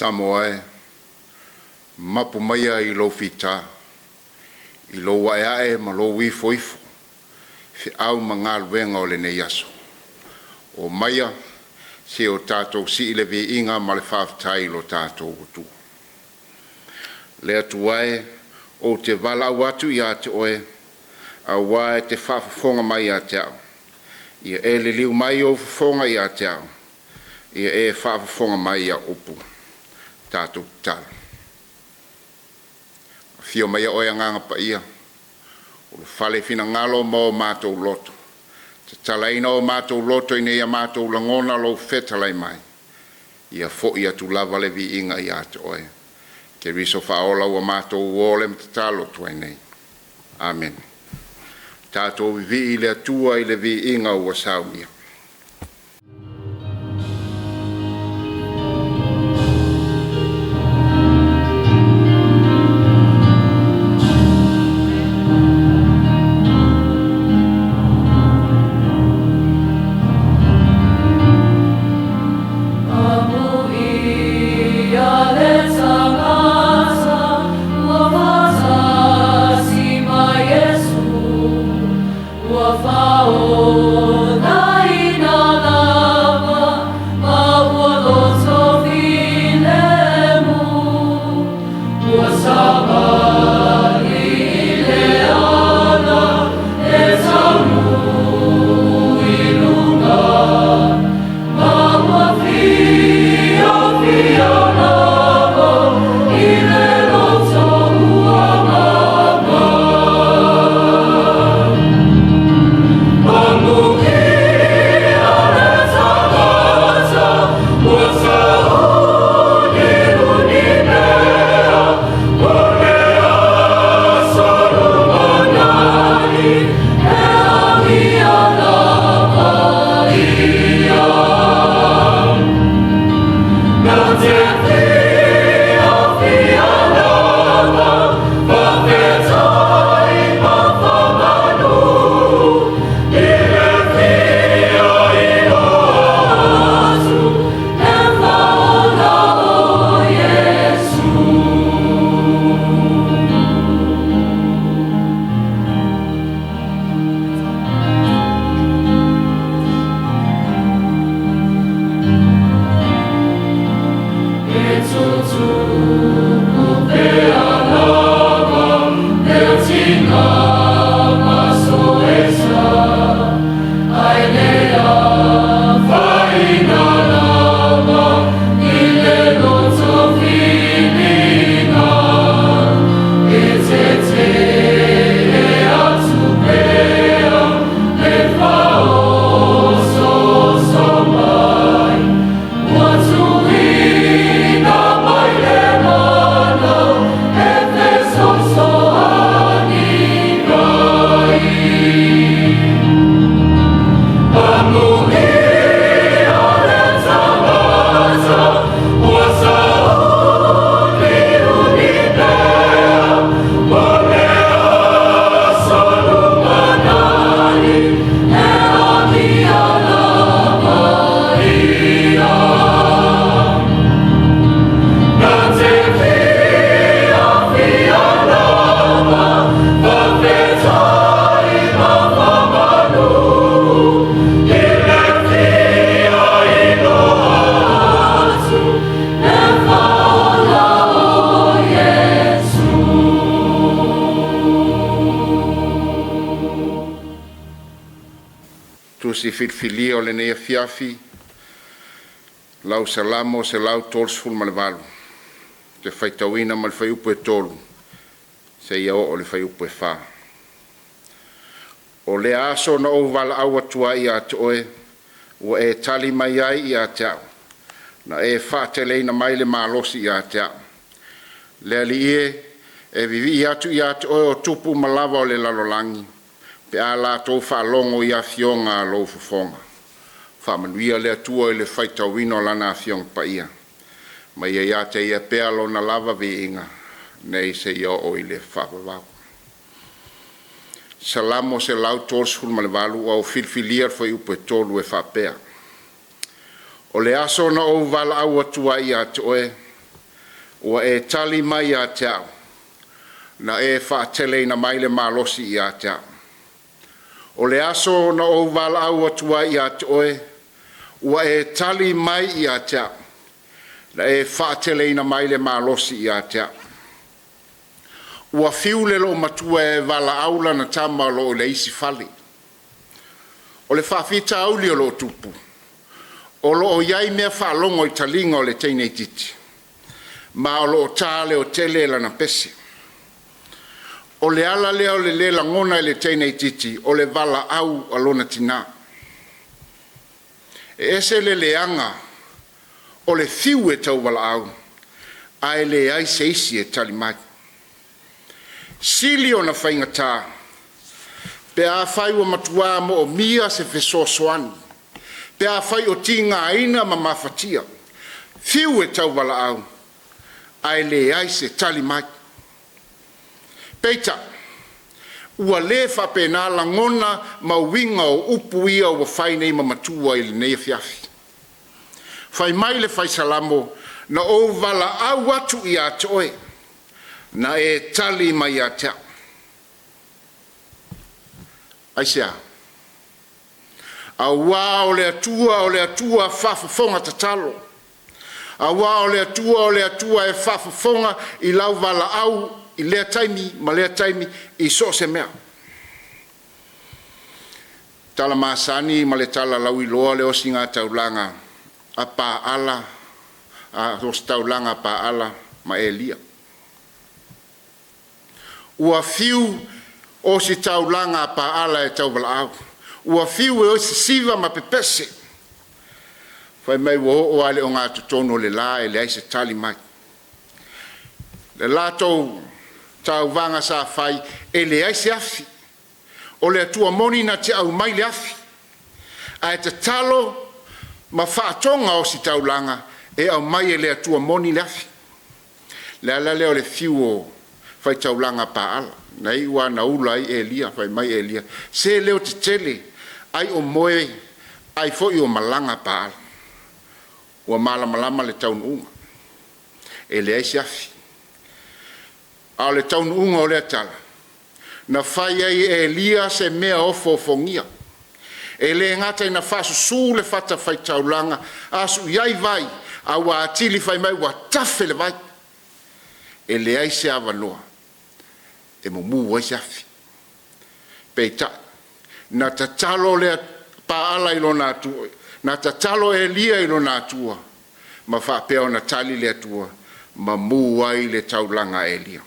Samoa e, mapu maia i lou fita, i lou aeae ma lou ifoifo, feau ma galuega o lenei aso. O maia se o tatou sii le viiga ma le faafetai i lo tatou Atua. Le Atua e, ou te valaau atu ia te oe, aua e te faafofoga mai ia te au. Ia e liliu mai ou fofoga ia te au, ia e faafofoga mai i au upu. Tatou tatalo. Afio maia oe Agaga Paia, ulufale i finagalo ma o matou loto, tatalaina o matou loto ina ia matou lagona lou fetalai mai. Ia foi atu lava le viiga ia te oe. Keriso faaola ua matou o le ma tatalo atu ai nei. Amene. Tatou vivii i le Atua i le viiga ua saunia. Tusi filifilia o lenei afiafi lau Salamo 138, te faitauina mai le fuaiupu e 3 seia oo i le fuaiupu e 4. O le aso na ou valaau atu ai ia te oe, ua e tali mai ai ia te au, na e faateleina mai le malosi ia te au. Le Alii e, e vivii atu ia te oe o tupu uma lava o le lalolagi, pe a latou faalogo i afioga a lou fofoga. Faamanuia le Atua i le faitauina o Lana Afioga Paia, ma ia ia te Ia pea Lona lava viiga, nei seia oo i le faavavau. Salamo 138 ua ou filifilia le fuaiupu e 3 e faapea: O le aso na ou valaau atu ai ia te oe, Ua e tali mai ia te au, na e faateleina mai le malosi ia te au. O le aso na ou valaau atu ai ia te oe, ua e tali mai ia te au, na e faateleina mai le malosi ia te au. Ua fiu le loomatua e valaau lana tama o lo o i le isi fale. O le faafitauli o lo o tupu, o lo o i ai mea faalogo i taliga o le teine itiiti, ma o lo o ta leotele lana pese. O le ala lea o le lē lagona e le teine itiiti o le valaau a lona tinā. E ese le leaga o le fiu e tauvalaau ae leai se isi e tali mai. Sili ona faigata pe afai ua matua moomia se fesoasoani, pe afai o tigaina ma mafatia, fiu e tauvalaau ae leai se tali mai. Peitai, ua le faapena lagona ma uiga o upu ia ua fai nei ma matua i lenei afiafi. Fai mai le Fai Salamo, “Na ou valaau atu ia te oe, na e tali mai ia te au.” Aisea? Aua o le Atua o le Atua faafofoga tatalo. Aua o le Atua o le Atua e faafofoga i lau valaau i lea taimi ma lea taimi i so o se mea. Tala masani ma le tala lauiloa le osiga taulaga a Paala a ositaulaga a Paala ma Elia. Ua fiu ositaulaga a Paala e tauvalaau, ua fiu e osi siva ma pepese, fai mai ua oo lava i le ogatotonu o le la e leai se tali mai. Le latou tauvaga sa fai e leai se afi. O le Atua moni na te aumai le afi, ae tatalo ma faatoga ositaulaga e aumai e le Atua moni le afi. Le ala lea o le fiu o faitaulaga Paala, na iu lava ina ula ai Elia. Fai mai Elia, se leo tetele ai o moe ai foi o malaga Paala. Ua malamalama le taunuuga, e leai se afi. A o le taunuuga o lea tala, na fai ai e Elia se mea ofoofogia. E le gata ina faasusu le fatafaitaulaga, asu i ai vai, a ua atili fai mai ua tafe le vai, e leai se avanoa e mumu ai se afi. Peitai, na tatalo le Paala i lona Atua, na tatalo Elia i lona Atua, ma faapea ona tali le Atua ma mu ai le taulaga a Elia.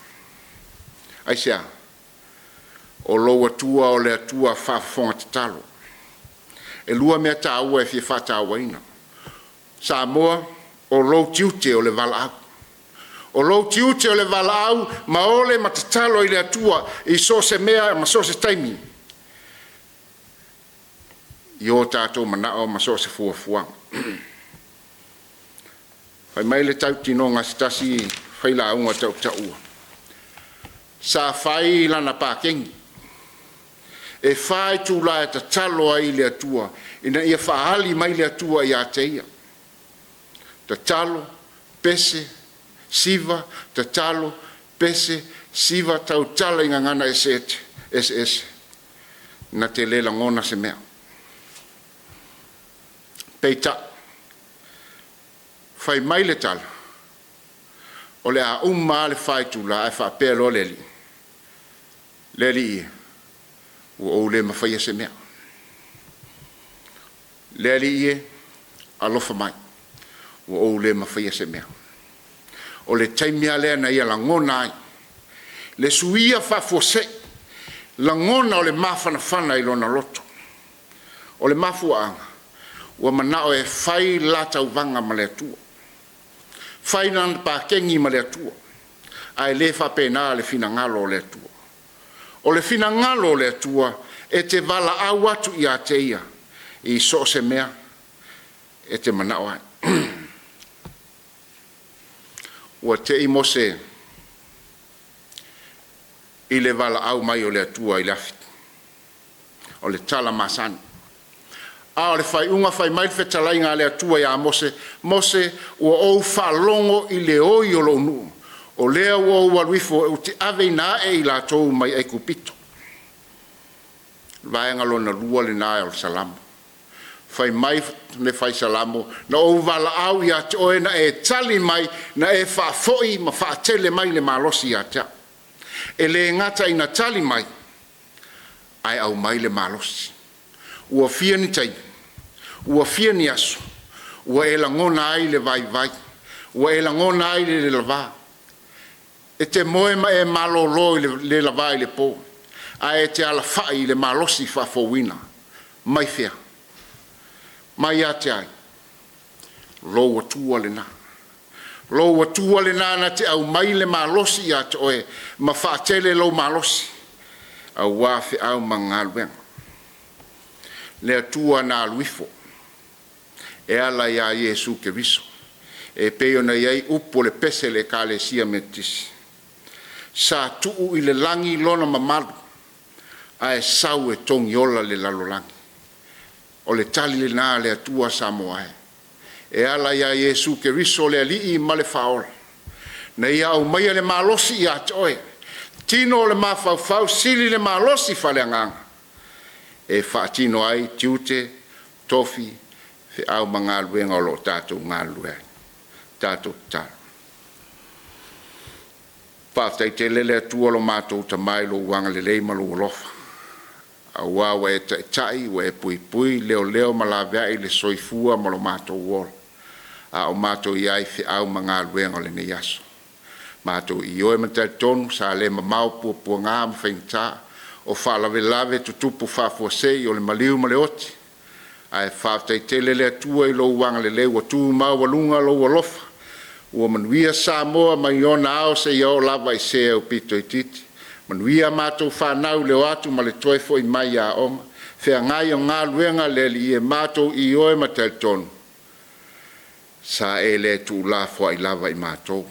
Aisea? O lou Atua o le Atua faafofoga tatalo. E lua mea taua e fia faatauaina. Samoa, o lou tiute o le valaau. O lou tiute o le valaau ma ole ma tatalo i le Atua i so o se mea ma so o se taimi i o tatou manao ma so o se fuafuaga. Fai mai le tautinoga a se tasi failauga tautaua, sa fai lana pakegi e fa itula e tatalo ai i le Atua ina ia faaali mai le Atua ia te ia. Tatalo, pese, siva, tatalo, pese, siva, tautala i gagana eseese eseese, na te le lagona se mea. Peitai, fai mai le tala, o le a uma lava le fa itula ae faapea loa le Alii, “Le Alii e, ua ou le mafaia se mea. Le Alii e, alofa mai, ua ou le mafaia se mea.” O le taimi lava lea na ia lagona ai le suia faafuasei, lagona o le mafanafana i lona loto. O le mafuaaga, ua manao e fai la tauvaga ma le Atua, fai lana pakegi ma le Atua, ae le faapena le finagalo o le Atua. O le finagalo o le Atua e te valaau atu ia te Ia i so o se mea e te manao ai. Ua te i Mose i le valaau mai o le Atua i le afi. O le tala masani. A o le faaiuga fai mai le fetalaiga a le Atua ia Mose, Mose ua ou faalogo i le oi o lou nuu, o lea ua ou alu ifo ou te aveina ae i latou mai Aikupito. Vaega lona lua lena o le Salamo. Fai mai le fai Salamo, na ou valaau ia te oe na e tali mai, na e faafoi ma faatele mai le malosi ia te au. E le gata ina tali mai, ae aumai le malosi. Ua fia ni taimi, ua fia ni aso, ua e lagona ai le vaivai, ua e lagona ai le le lava. E te moe ma e malolo i le le lava i le po, ae e te alafai i le malosi faafouina. Mai fea? Mai ia te ai? Lou Atua lena. Lou Atua lena na te aumai le malosi ia te oe ma faatele lou malosi aua feau ma galuega. Le Atua na alu ifo e ala ia Iesu Keriso e pei ona i ai upu o le pese a le Ekalesia Metotisi. Sa tuu i le lagi lona mamalu ae sau e togiola le lalolagi. O le tali lena a le Atua Samoa e, e ala ia Iesu Keriso le Alii ma le Faaola, na ia aumaia le malosi ia te oe, tino o le mafaufau, sili le malosi faaleagaga e faatino ai tiute, tofi, feau ma galuega o lo o tatou galulue ai. Tatou tatalo. Faafetai tele le Atua lo matou Tama i lou agalelei ma lou alofa, aua ua e taitai, ua e puipui, leoleo ma laveai le soifua ma lo matou ola, a o matou i ai i feau ma galuega o lenei aso. Matou ioe ma talitonu sa le mamao puapuaga ma faigata, o faalavelave tutupu faafuasei o le maliu ma le oti, ae faafetai tele le Atua i lou agalelei ua tu maualuga lou alofa, ua manuia Samoa mai ona ao seia oo lava i se aupito itiiti. Manuia a matou fanau i le o atu ma le toe foi mai i aoga, feagai o galuega le Alii e, matou ioe ma talitonu sa e le tuulafoai lava i matou.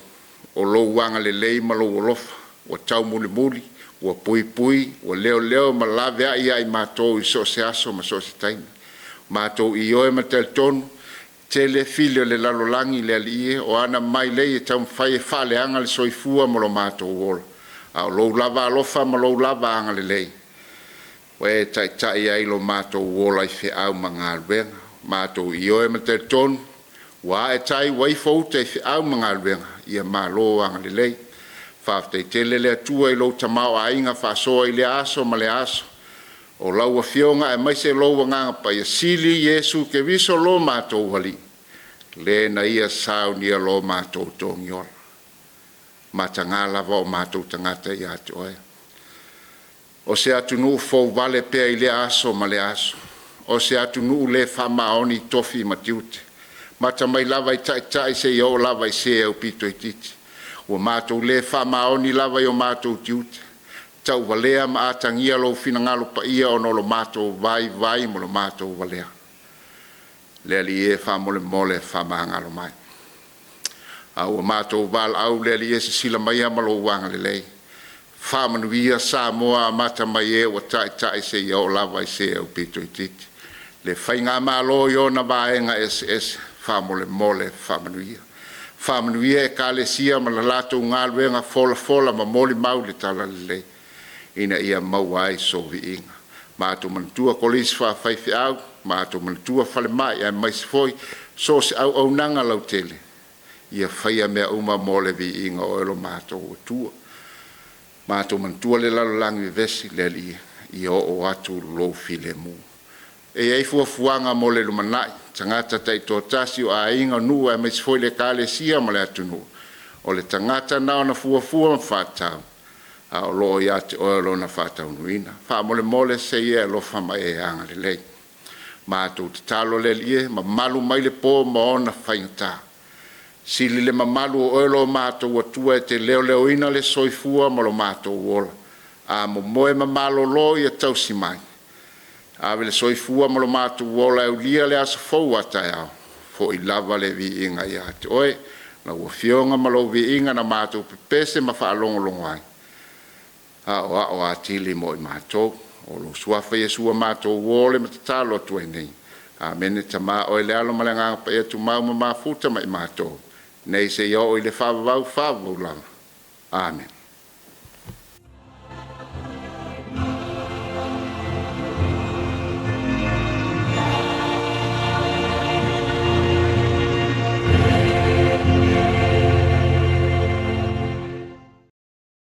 O lou agalelei ma lou alofa ua taumulimuli, ua puipui, ua leoleo ma laveai ia i matou i so o se aso ma so o se taimi. Matou ioe ma talitonu, tele fili o le lalolagi le Alii e, o ana mailei e taumafai e faaleaga le soifua ma lo matou ola, a o lou lava alofa ma lou lava agalelei ua e taitai ai lo matou ola i feau ma galuega. Matou ioe ma talitonu ua ae tai ua ifo uta i feau ma galuega, ia malo agalelei. Faafetai tele le Atua i lou tamaoaiga faasoa i lea aso ma lea aso, o lau Afioga aemaise lou Agaga Paia, sili Iesu Keriso lo matou Alii, le na ia saunia lo matou togiola. Mataga lava o matou tagata ia te oe. O se atunuu fouvale pea i lea aso ma lea aso, o se atunuu le faamaoni i tofi ma tiute, mata mai lava i taitai seia oo lava i se aupito itiiti. Ua matou le faamaoni lava i o matou tiute, tauvalea ma atagia lou finagalo paia ona o lo matou vaivai ma lo matou valea. Le Alii e, faamolemole faamagalo mai. A ua matou valaau le Alii e, sisila maia ma lou agalelei, faamanuia Samoa amata mai e ua taitai seia oo lava i se aupito itiiti. Le faigamalo i ona vaega eseese, faamolemole faamanuia. Faamanuia Ekalesia ma la latou galuega folafola ma molimau le talalelei ina ia maua ai so viiga. Matou manatua kolisi faafaifeau, matou manatua falemai aemaise foi so o se auaunaga lautele, ia faia mea uma mo le viiga o oe lo matou Atua. Matou manatua le lalolagi vevesi, le Alii, ia oo atu lou filemu. E i ai fuafuaga mo le lumanai, tagata taitoatasi o aiga, nuu aemaise foi le Ekalesia ma le atunuu. O le tagata na ona fuafua ma faatatau, a o lo o ia te oe lona faataunuuina. Faamolemole se i e alofa ma e agalelei. Matou tatalo le Alii e, mamalu mai le po ma ona faigata. Sili le mamalu o oe lo matou Atua e te leoleoina le soifua ma lo matou ola. A momoe ma malolo, ia tausi mai, ave le soifua ma lo matou ola e aulia le aso fou a taeao. Foi lava le viiga ia te oe, lau Afioga ma lou viiga na matou pepese ma faalogologo ai, a o ao atili mo i matou. O lou suafa Iesu a matou uo le ma tatalo atu ai nei, Amene. Tama oe le Alo ma le Agaga Paia, tumau ma mafuta ma i matou nei seia oo i le faavavau, faavavau lava. Amene.